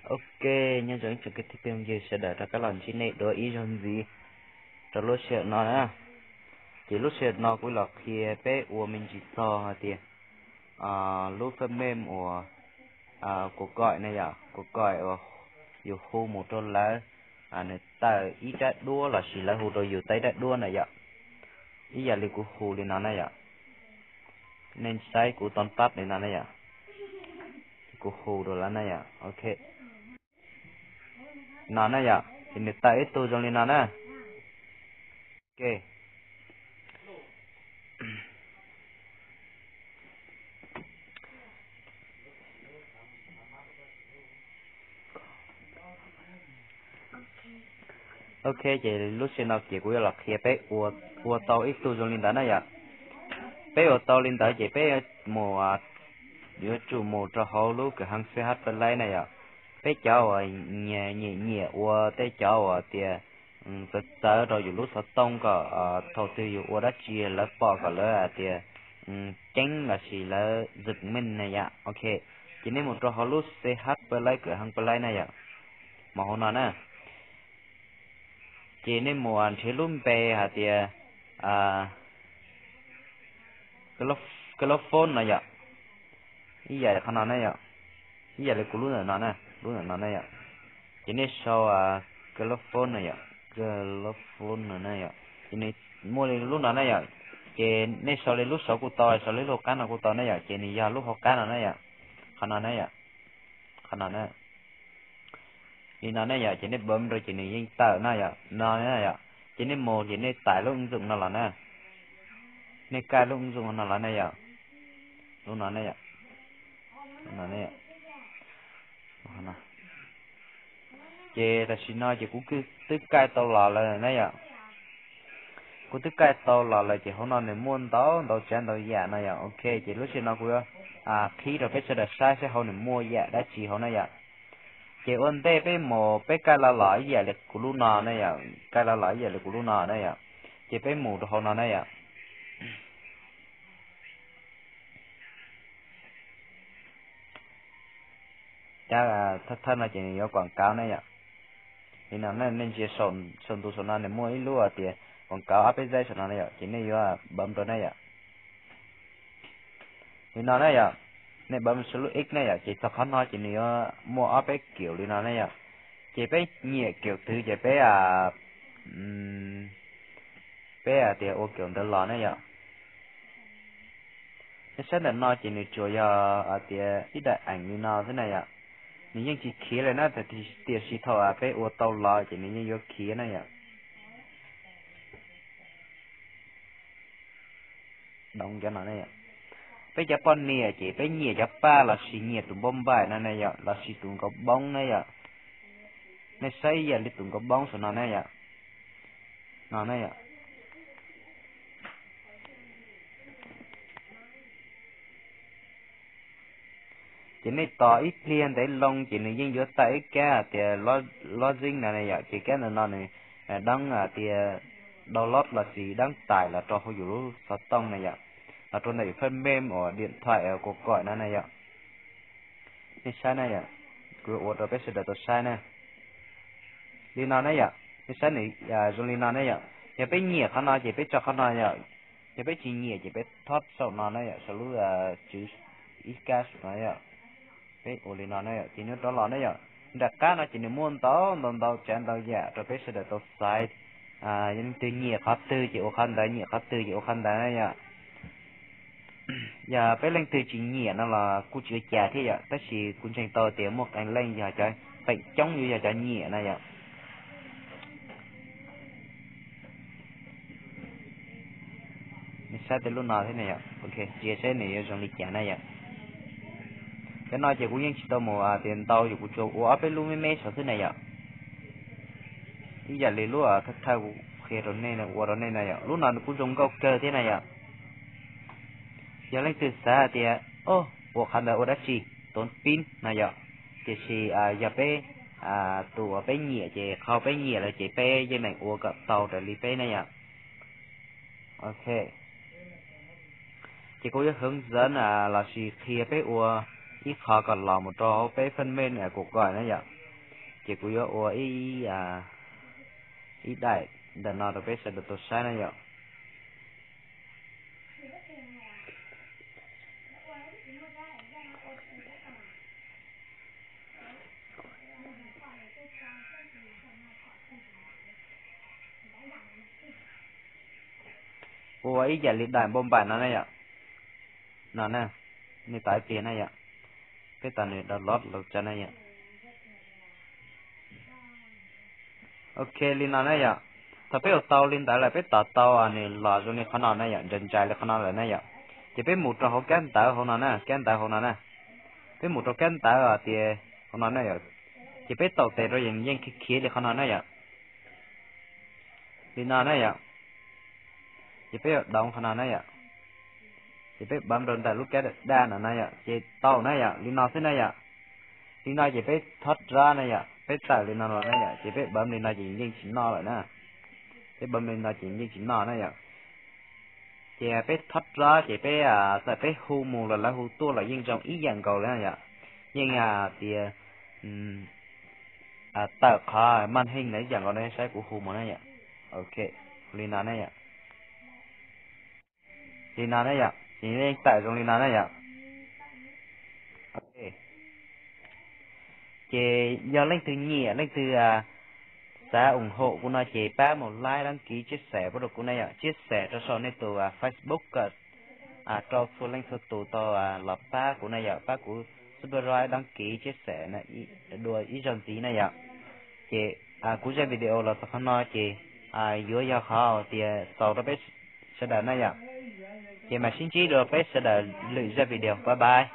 Ok, nyob zoo ib tsoom kwv tij phooj ywg sawv daws rov qab los ntsib nej dua ib zaug ntxiv rau lub sij hawm no na. Ces lub sij hawm no kuv los qhia peb ua me ntsis txog hais tias lub fab mem uas kuv koim na yom, kuv koim uas yus hu mus rau lawv, nws tawm ib rab duab los sis lawv hu rau yus tawm ib rab duab na yom. Ib yam li kuv hu li no na yom. Nej saib kuv tau pab li no na yom. Kuv hu rau lawv na yom. Ok. No na yom, ces nws tawm ib tug zoo li no na. Ok. Ok, ces lub sij hawm no ces kuv yuav los qhia peb ua, ua tau ib tug zoo li ntawd na yom. Peb ua tau li ntawd ces peb mus, yuav tsum mus rau hauv lub kawm haj C H Play na yom. Peb cov uas nyiam nyiam ua tej cov uas tias txawv txawv rau yus lub xov tooj kom thaum twg yus ua dab tsi lawv pom kom lawv hais tias ceeb los sis lawv zws meej na yom. Ok, ces nej mus rau hauv lub C H Play, kawm haj Play na yom, mus hauv no na. Ces nej mus nrhiav lub npe hais tias Cloud Phone no yom, ib yam li qhov no na yom, ib yam li kuv lub ntawm no na, lub ntawm no na yom. Ces nej sau Cloud Phone no yom, Cloud Phone no na yom, ces nws muaj li lub no na yom. Ces nej sau li lub saud kuj tau, sau li lub hauv qab no kuj tau na yom, ces nws yog lub hauv qab no na yom, qhov no na yom, qhov no na. Li no ne yom, ces nej bấm rau ces nws yeej tawm no yom, no na yom. Ces nej mus ces nej tải lub ứng dụng no los na. Nej cài lub ứng dụng no los na yom. Lub no ne yom. Ces tam sim no ces kuv twb cài tau los lawm na yom. Kuv twb cài tau los lawm ces hauv no nws muaj ntau ntau tsav ntau yam no yom. Ok, ces lub sij hawm no kuv yuav qhib rau peb sawv daws saib seb hauv nws muaj yam dab tsi hauv na yom. Ces ua ntej peb mus peb cài los los ib yam li kuv lub no na yom, cài los los ib yam li kuv lub no na yom. Ces peb mus rau hauv no na yom. Cab thawj thawj no ces nws yuav quảng cáo na yom. Li no nej ntsia saum ntu saum no nws muaj ib lub tias quảng cáo áp peb zeb saum no na yom, ces nej yuav bấm rau na yom. Li no na yom, nej bấm sau lub X na yom, ces txog qhov no ces nws yuav muaj ob peb kiểu li no na yom. Ces peb nyiam kiểu twg ces peb, peb hais tias ua kiểu ntawd los na yom. Nej saib ntawm no ces nws tsuas yog hais tias ib daim ảnh li no xwb na yom. Nws yeej tsis khiav li na, tiam sis thaum peb ua tau los ces nws yeej yuav khiav na yom. Đóng cov no na yom. Peb cov poj niam ces peb nyiam cov paj los sis nyiam tus npauj npaim no na yom, los sis tus nkauj boob na yom. Nej saib ib yam li tus nkauj boob saum no na yom. No na yom. Ces nej tos ib pliag ntev loo ces nws yeej yuav tawm ib kab hais tias login no na yom, ces kab ntawm no nws đóng hais tias download los sis đóng tải los rau hauv yus lub xov tooj na yom, los rau ntawm yus phần mềm uas điện thoại uas kuv koim no na yom. Nej saib na yom, kuv ua rau peb sawv daws tau saib na. Li no na yom, nej saib nws zoo li no na yom. Yog peb nyiam qhov no ces peb tso qhov no yom. Yog peb tsis nyiam ces peb thob saum no na yom, saum lub tswv ib kab saum no yom. Peb ua li no na yom, ces nws rov los na yom. Nram qab no ces nws muaj ntau ntau ntau tsav ntau yam rau peb sawv daws tau xaiv. Yog leej twg nyiam qhov twg ces ua qhov ntawd, nyiam qhov twg ces ua qhov ntawd na yom. Yog peb leej twg tsis nyiam no los kuj tsis ua cas thiab yom, tab sis kuv ntseeg tau tias muaj qee leej yog cov, feem coob yuav yog cov nyiam na yom. Nej saib tej lub no thiab na yom, ok, ntsia saib nws yuav zoo li cas na yom. Cov no ces kuv yeej tsis tau mus tias ntau, yus kuv tsuas ua ob peb lub me me saum xwb na yom. Ib yam li lub thawj thawj kuv qhia rau nej ua rau nej na yom, lub no nws kuj zoo nkauj kawg thiab na yom. Yog leej twg xav hais tias, o, ua qhov ntawd ua dab tsi, tốn pin no yom, tiam sis yog peb, tus uas peb nyiam ces qhov peb nyiam lawm ces peb yeej meem ua kom tau raws li peb na yom. Ok, ces kuv yuav hướng dẫn los sis qhia peb ua ib qho kom los mus rau hauv peb phần mềm kuv koim na yom. Ces kuv yuav ua ib, ib daim ntawm no rau peb sawv daws tau saib na yom. Ua ib yam li daim npauj npaim no na yom. No na, nej tos ib pliag na yom. Peb tos nws download los tso na yom. Ok, li no na yom. Thaum peb ua tau li ntawd lawm, peb tos tau nws los zoo li qhov no na yom, ntsais ntsais li qhov no lawm na yom. Ces peb mus rau hauv kab ntawv hauv no na, kab ntawv hauv no na. Peb mus rau kab ntawv tias hauv no na yom. Ces peb taum tes rau yeej khiav khiav li qhov no na yom. Li no na yom. Ces peb yuav download qhov no na yom. Ces peb bấm rau ntawm lub kab daj no na yom, ces tau na yom, li no xwb na yom. Li no ces peb thob rab na yom, peb tawm li no los na yom, ces peb bấm li no ces yeej tsis noj lawm na. Peb bấm li no ces yeej tsis noj na yom. Ces peb thob rab ces peb, txawm peb hu mus los lawv hu tuaj los yeej zoo ib yam nkaus li na yom. Yeej tias tawm qhov màn hình na ib yam nkaus na, saib kuv hu mus na yom. Ok, li no na yom. Li no na yom, ces yeej tawm zoo li no na yom. Ces yog leej twg nyiam, leej twg xav ủng hộ kuv no ces pab mus like, đăng ký, chia sẻ pub rau kuv na yom, chia sẻ rau saum nej tus Facebook, rau txhua leej txhua tus tau los pab kuv na yom, pab kuv subscribe, đăng ký, chia sẻ dua ib zaug ntxiv na yom. Ces kuv zaj video los txog qhov no ces yuav yog qhov tias xaus rau peb sawv daws na yom. Ces mam sib ntsib dua peb sawv daws lwm zaj video, bye bye.